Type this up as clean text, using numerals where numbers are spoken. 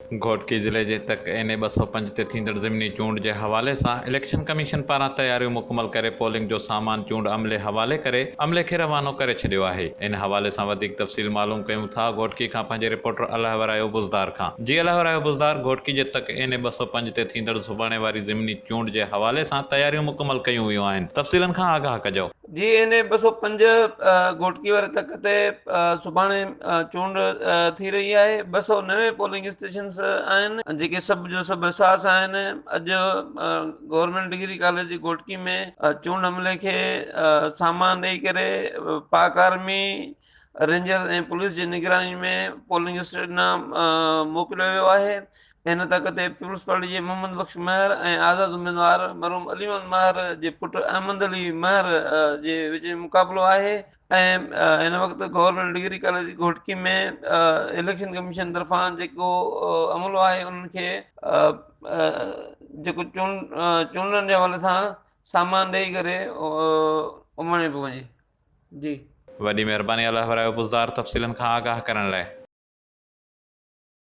گهوٽڪي ضلعي جي تڪ اين اي 205 تي ٿيندڙ ضمني چونڊ جي حوالي سان اليڪشن ڪميشن پاران تياريون مڪمل ڪري پولنگ جو سامان چونڊ عملي حوالي ڪري عملي کي روانو ڪري ڇڏيو آهي. ان حوالي سان وڌيڪ تفصيل معلوم ڪيون ٿا گهوٽڪي کان پنهنجي رپورٽر الهه ورايو بوزدار کان. جي الهه ورايو بوزدار گهوٽڪي جي تڪ اين اي 205 تي ٿيندڙ سڀاڻي واري ضمني چونڊ جي حوالي سان تياريون مڪمل ڪيون ويون آهن تفصيلن کان آگاهه ڪجو. جي اين اي 205 گهوٽڪي واري تڪ تي سڀاڻي چونڊ ٿي رهي آهي، 290 پولنگ اسٽيشنز آهن، جيڪي سڀ جو سڀ حساس آهن، اڄ گورنمينٽ ڊگري ڪاليج گهوٽڪي ۾ چونڊ عملي کي سامان ڏئي ڪري پاڪ آرمي، رينجرز ۽ پوليس جي نگراني ۾ پولنگ اسٽيشن ڏانهن موڪليو ويو آهي. هن تڪ تي پيپلز پارٽي جي محمد بخش مهر ۽ آزاد اميدوار مرحوم علي محمد مهر جي پٽ احمد علي مهر جي وچ ۾ مقابلو آهي ۽ هن وقت government degree college Ghotki ۾ election commission طرفان جيڪو عملو آهي انهن کي جيڪو چونڊ چونڊن جي حوالي سان سامان ڏئي ڪري اماڻيو پيو وڃي جي. وڏي مهرباني الله ورايو بوزدار تفصيلن کان آگاهه ڪرڻ لاء.